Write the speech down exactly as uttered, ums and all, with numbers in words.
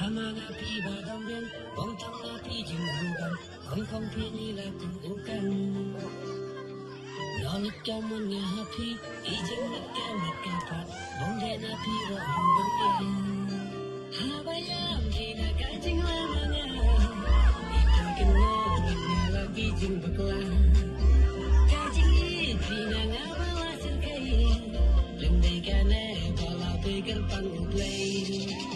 Ama nga phi ba dam ben, bong tang nga phi jing rugan, kong kong phi ni la tu ukan. Nong it ka mon nga ha phi, i jing mat ka mat ka pat, bong de na phi ro hong bong de. Haba yam phi na ka jing la ma nga, i ka kin nong it nga la phi jing bakla. Ka jing it phi na nga ba la sir kai, lem dei ka ne ba la phi kar pang u play.